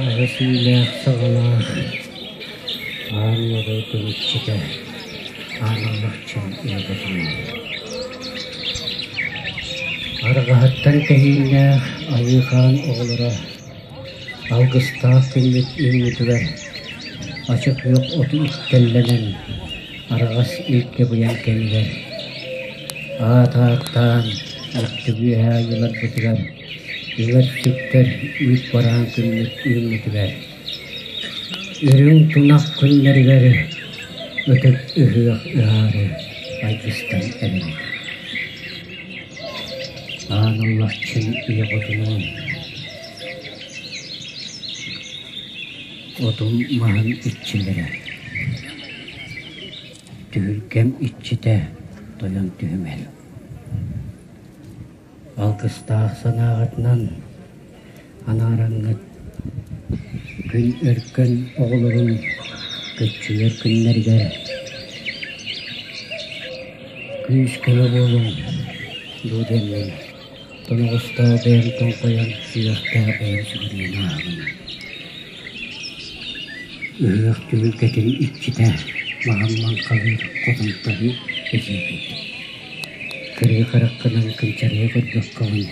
Аҕыс иилээх-саҕалаах аан дойду иччитэ Аан Аллахчын ийэтин Арҕаһыттан тэһииннээх Айыы Хаан оҕолоро алгыстаах күммүт үүммүтүгэр ачык күөх оту үктэллэнэн араҕас илгэ быйаҥ кэмигэр аат ааттаан үрдүк үөһээ айыыларбытыгар үҥэр-сүктэр үүт бараан күммүт үүммүтүгэр үрүҥ тунах күннэригэр ытык ыһыах ыһаары айгыстан эрэбит. Аан Аллахчын ийэ хотунуун отун маһын иччилэрэ, түһүлгэм иччитэ тойон түһүмэл. Алгыстаах санааҕытынан анаараҥҥыт күн өркөн оҕолорун көччүйэр күннэригэр күүс-көмө буолуҥ дуу диэммин тоноҕостоох бэйэм тоҥхойон сүһүөхтээх бэйэм сүгүрүйэн ааҕабын. Ыһыах түһүлгэтин иччитэ маҕан маҥхалыыр хотунтан эдьиийбит Кырыы хараххынан кынчарыйа көрбөккөҕүн,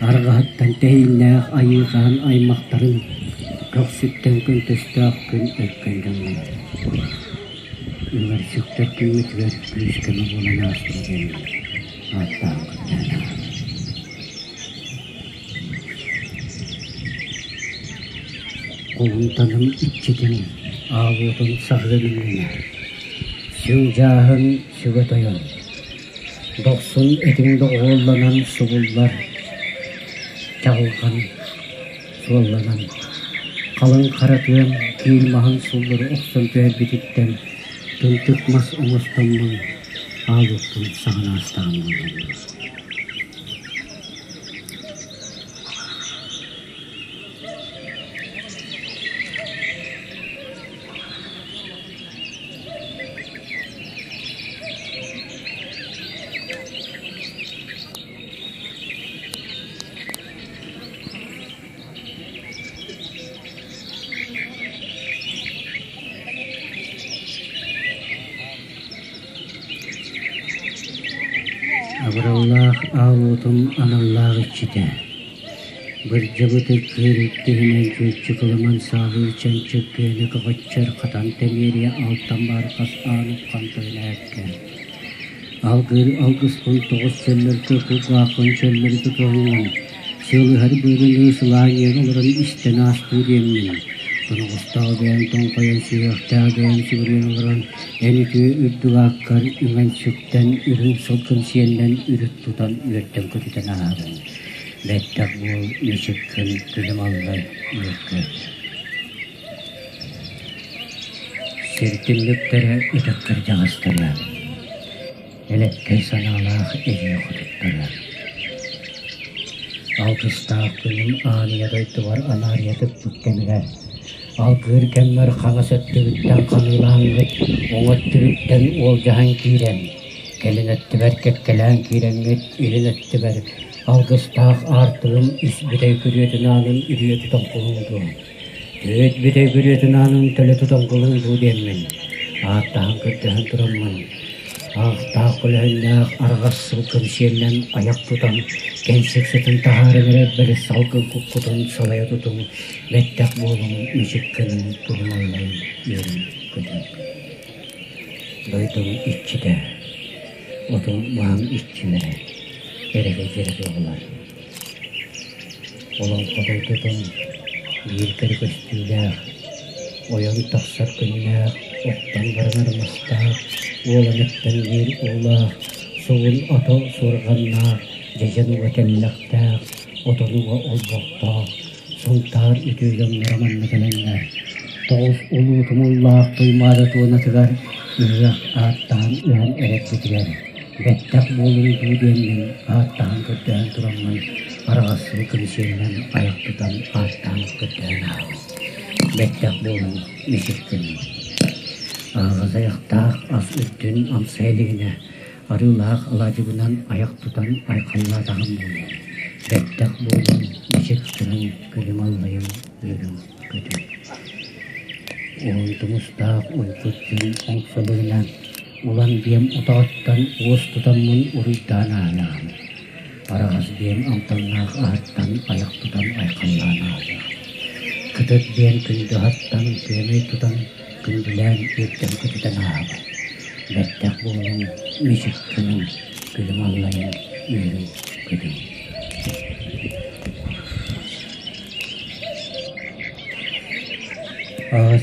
арҕаһыттан тэһииннээх айыы-хаан аймахтарын көхсүттэн көнтөстөөх күн өркөн дьоннор үҥэр-сүктэр күммүтүгэр күүс-көмө буолан аастын диэн ааттаан көрдөөнө. Кулунтаным иччитин аал уотун саҕыан иннинэ сүҥ-дьааһын сүгэ тойон, дохсун этиҥ доҕуһуолланан субуллар, чаҕылҕан суолланан, халыҥ хара тыам киил маһын суллары охсон түһэрбититтэн тымтык мас оҥостоммун аал уоппун саҕан аастаҕым буоллум. Абыраллаах аал уотум аналлаах иччитэ Бырдьабыт ыккыыр иккиһинэн чүөччү кылыман сааһыы чанчык күөнэ көҕөччөр хатан тэмиэрийэ алтан баархас аан уххан тойон Алгыыр алгыспын тоҕус чөллөргө кулгаахпын чөллөрү тутуһуҥҥун, сыалыһар быарыныы сылаанньыйан олорон истэн аастыы диэммин, тоноҕостоох бэйэм тоҥхойон сүһүөхтээх бэйэм сүгүрүйэн олорон эн үтүө үрдүк ааккар үҥэн-сүктэн үрүҥ сылгын сиэллэн үрүт тутан үөрдэн көтүтэн ааһабын. Бэттэх буол мичик гын күлүм аллай үөркүөт. Сир түннүктэрэ ытык кырдьаҕастара, элэккэй санаалаах эдьиий хотуттара. Алгыстаах күнүм ааныйа дойдубар анаарыйа тыкпыт кэмигэр, алгыыр кэммэр хаҥас өттүбүттэн ханыылаһаҥҥыт, уҥа өттүбүттэн уолдьаһан киирэн, кэлин өттүбэр кэккэлээн киирэҥҥит, илин өттүбэр алгыстаах аартыгым үс бүтэй күрүөтүн аанын үрүө тутан кулуҥ дуо? Түөрт бүтэй күрүөтүн аанын төлө тутан кулуҥ дуу диэммин, ааттаһан көрдөһөн тураммын, аахтаах көлөһүннээх араҕас сылгым сиэллэн айах тутан, кэнсик сытын таһааран эрэр бэлэс салгын куккутун салайа тутуҥ, бэттэх буолуҥ, мичик гыныҥ, тулумаллай үөрүҥ көтүҥ. Дойдум иччитэ, отум маһым иччилэрэ, эрэгэй дьэрэ буолар. Олоҥхо дойдутун биир кэрэ көстүүлээх, ойон тахсар күннээх, оттон баранар мастаах, уолан эппэҥниир уулаах, сугун ото суорҕаннаах, дьэдьэн уга тэллэхтээх, отон уга олбохтоох, Сунтаар үтүө дьонноро манна кэлэннэр, тоҕус улуу тумуллаах Туймаада туонатыгар ыһыах ааттаһан ыһан эрэрбитигэр, бэттэх буолуҥ дуу диэммин ааттаһан көрдөһөн тураммын араҕас сылгын сиэлинэн айах тутан ааттаан көрдөһөн ааҕым. Бэттэх буолуҥ мичик гыныҥ. Аһаҕас айахтаах ас үрдүн амсайа илигинэ Арыылаах алаадьыбынан айах тутан айхаллаатаҕым буолуо, бэттэх буолан. Мичик гыныҥ, күлүм аллайыҥ, үөрүҥ, көтүҥ. Уһун тумустаах уйгут күн оҥсолугунан улам диэм утаҕыттан уос тутаммын уруйдаан ааһыаҕым. Араҕас диэн амтаннаах аһыттан айах тутан айхаллаан ааһыаҕым. Кытыт диэн күндү аһыттан күөмэй тутан күндүлээн үөрдэн-көтүтэн ааһабын. Бэртэх буолуҥ, мичик гыныҥ, күлүм аллайыҥ, үөрүҥ, көтүҥ.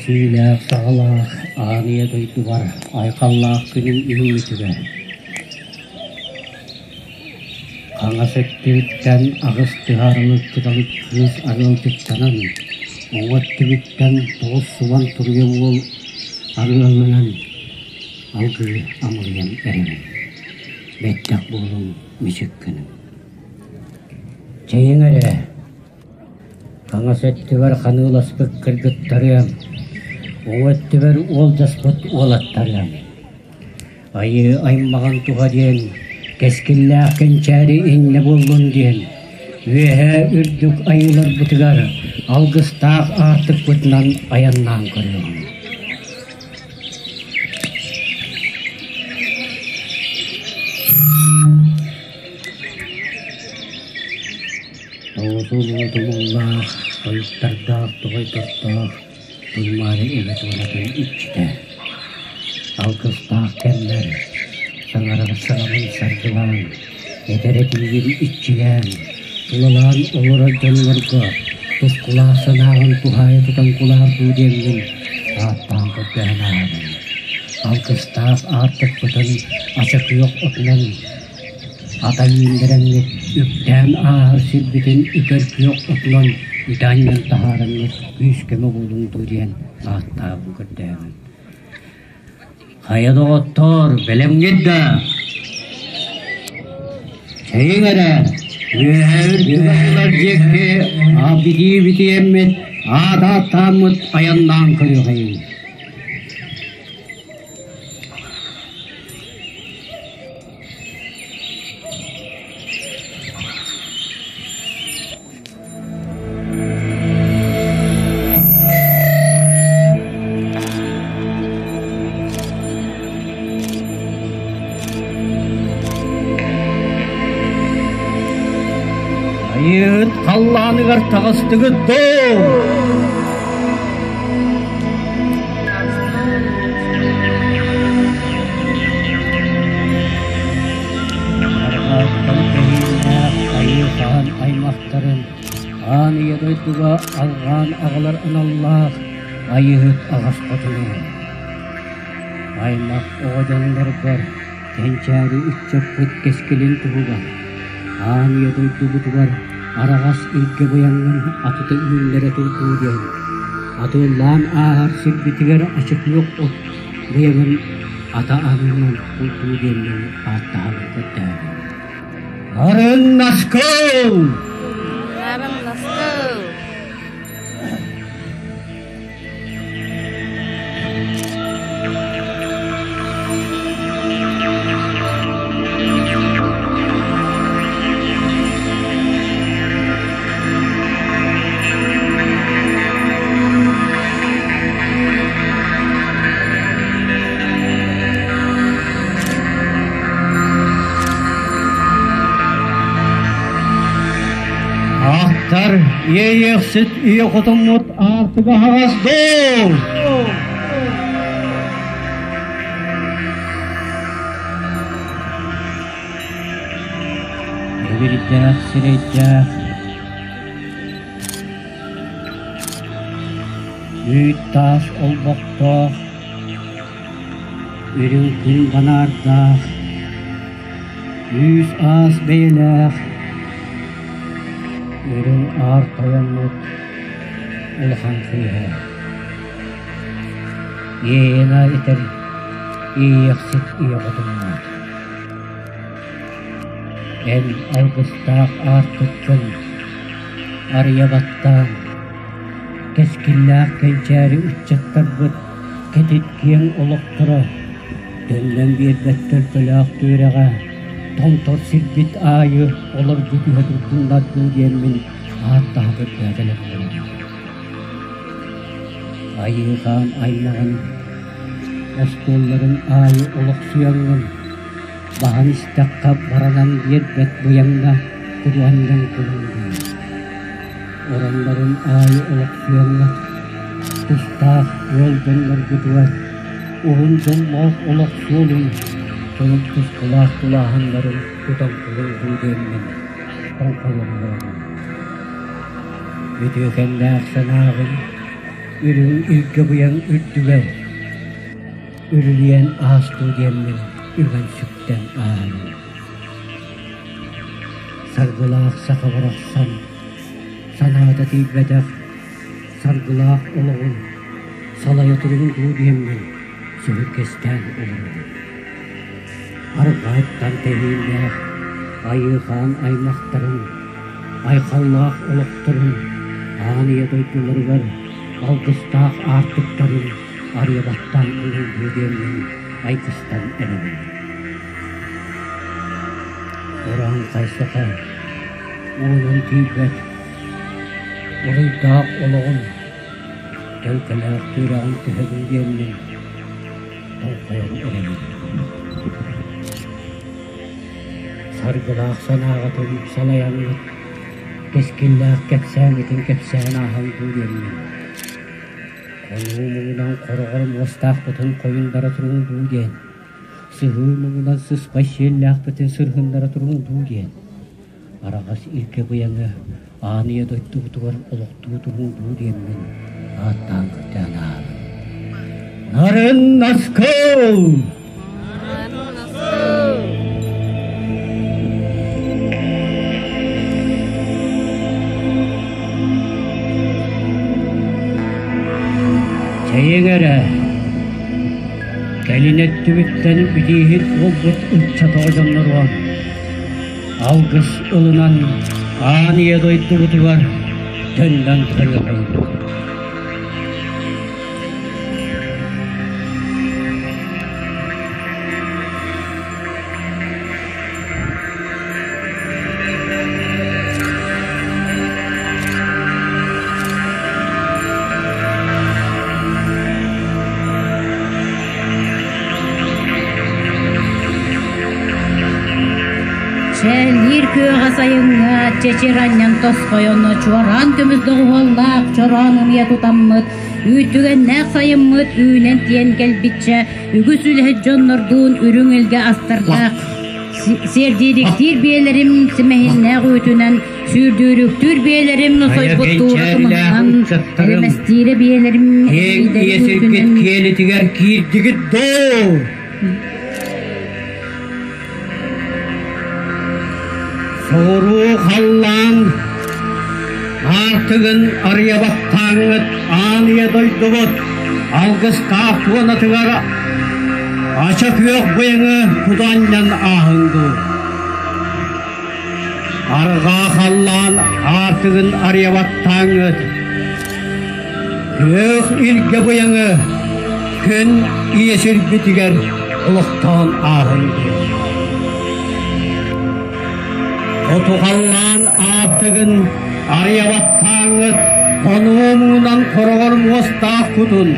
Сүүлээх саҕалаах аан ийэ дойдубар айхаллаах күнүм үүммүтүгэр Хаҥас өттүбүттэн аҕыс тыһаарылык кыталык кыыс арыалдьыттанан, уҥа өттүбүттэн тоҕус субан туруйа уол арыалланан алгыы амырыйан эрэбин. Бэттэх буолуҥ, мичик гыныҥ. Чэйиҥ эрэ, хаҥас өттүгэр ханыыласпыт кыргыттарыам, уҥа өттүбэр уолдьаспыт уолаттарыам. Айыы аймаҕын туһа диэн, кэскиллээх кэнчээри иннэ буоллун диэн, үөһээ үрдүк айыыларбытыгар алгыстаах аартыкпытынан айаннаан көрүөҕүҥ. Тоҕус улуу тумуллаах, тойуктардаах тоҕойдордоох Туймаада эбэ туонатын иччитэ, алгыстаах кэммэр саҥарар саҥабын саргылаан, этэр этиигин иччилээн, тулалаан олорор дьоннорго тускулаах санааҕын туһаайа тутан кулаардуу диэммин ааттаан көрдөһөн ааһабын. Алгыстаах аартыкпытын ача күөх отунан Ата үүннэрэҥҥит, үктээн ааһар сирбитин үтэр күөх отунан үтэ-анньан таһаараҥҥыт күүс-көмө буолуҥ дуу диэн ааттаабын көрдөөбүн. Хайа доҕоттоор, бэлэмҥит да? Чэйиҥ эрэ, үөһээ үрдүк айылар диэки битии-битиэммит, аат ааттааммыт айаннаан көрүөхэйиҥ. Айыыһыт халлааныгар таҕыстыгыт дуу? Арҕааттан кэһиилээх айыы хаан аймахтарын аан ийэ дойдуга алҕаан аҕалар аналлаах Айыыһыт аҕас хотуну аймах оҕо дьонноргор кэнчээри ыччаппыт кэскилин туһугар аан ийэ дойдубутугар араҕас илгэ быйаҥҥын атыта үүннэрэ турдуу диэн атыылаан ааһар сирбитигэр ачыкыах от быйаҥын ата аһыынан култуу диэммин ааттаһабын көрдөөбүн. Арын наскыл! Арын наскыл! Ахтар иэйиэхсит ийэ хотоммут аартыга аһаҕас дуу? Эбирдээх сирэйдээх үүт таас олбохтоох үрүҥ күн банаардаах үүс аас бэйэлээх үрүҥ аар тойоммут улахан кыыһа Иэйэна этэр иэйиэхсит ийэ хотуммут Эн алгыстаах аартыккын арыйа баттаан, кэскиллээх кэнчээри ыччаттарбыт кэтит киэҥ олохторо төннөн биэрбэт төлкөлөөх түөрэҕэ томтор сирбит аайы олордьу түһэ турдуннар дуу диэммин. Ааттаһа көрдөһө кэлэн олоробун. Айыы-хаан аймаҕын остуолларын аайы олохсуйаҥҥын, баһан истэххэ баранан биэрбэт быйаҥҥа кудуһанньан кулуҥнуур. Ороннорун аайы олохсуйаҥҥыт, тустаах ыал дьонноргутугар уһун дьоллоох олох суолун, дьонун тускулаах тулааһыннарын тутан кулуҥнуу диэммин тоҥхойон олоробун. Үтүөкэннээх санааҕын үрүҥ илгэ быйаҥ үрдүгэр үрүлүйэн аастуу диэммин үгэн-сүктэн ааһабын. Саргылаах саха барахсан санаата тиийбэтэх саргылаах олоҕун салайа туруҥ дуу диэммин сүһүргэстээн олоробун. Арҕааттан тэһииннээх айыы-хаан аймахтарын айхаллаах олохторун аан ийэ дойдуларыгар алгыстаах аартыктарын арыйа баттаан ылыллыы диэммин айгыстан эрэбин. Урааҥхай саха уолун тиийбэт уруйдаах олоҕун төлкөлөөх түөрэҕин түһэбин диэммин тоҥхойон эрэбин. Саргылаах санааҕытын салайаҥҥыт, кэскиллээх кэпсээҥҥитин кэпсээн ааһан дуу диэммин. Хонуу муҥунан хороҕор муостаахпытын хойуннара туруҥ дуу диэн, сыһыы муҥунан сыспай сиэллээхпитин сырыһыннара туруҥ дуу диэн, араҕас илгэ быйаҥы аан ийэ дойдубутугар олохтуу туруҥ дуу диэммин ааттаан көрдөөн ааһабын. Нарын Наскыл! Чэйиҥ эрэ, кэлин өттүбүттэн бүтииһит буолбут ыччат оҕо дьонноруом, алгыс ылынан аан ийэ дойдубутугар төннөн барыаҕыҥ. Чэлгиир күөҕэ сайыҥҥа чэчир анньан тосхойоно чуораан көмүс доҕуһуоллаах чороон ымыйа тутаммыт Үүтүгэннээх сайыммыт үүнэн тиэн кэлбиччэ, үгүс үлэһит дьоннордуун үрүҥ илгэ астардаах сиэрдиириктиир биэлэрим симэһиннээх үүтүнэн, сүүрдүүрүктүүр биэлэрим сойбуттуура кымыһынан, элэмэстиирэ биэлэрим Киэҥ иэсиргит киэлитигэр киирдигит дуу? Соҕуруу халлаан аартыгын арыйа баттааҥҥыт аан ийэ дойдубут алгыстаах туонатыгар ача күөх быйаҥы кудаанньан ааһыҥ дуу. Арҕаа халлаан аартыгын арыйа баттааҥҥыт күөх илгэ быйаҥы күн ийэ сирбитигэр олохтоон ааһын дуу. Хоту халлаан аартыгын арыйа баттааҥҥыт хонуу муҥунан хороҕор муостаах кутун,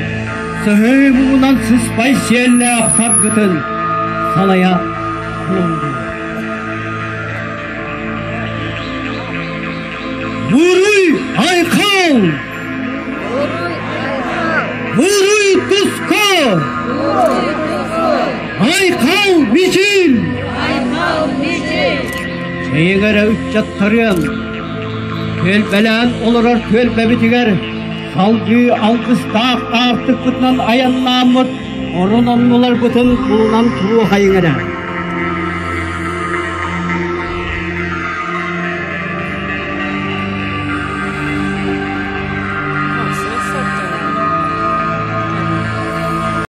сыһыы муҥунан сыспай сиэллээх саргытын салайа туруҥ. Буруй айхал! Буруй туску! Айхал мичил! Айхал мичил! Чэйиҥ эрэ ыччаттарыан, түөлбэлээн олорор түөлбэбитигэр салгыы алгыстаах аартыкпытынан айаннааммыт орун оннуларбытын булунан туруохайыҥ эрэ.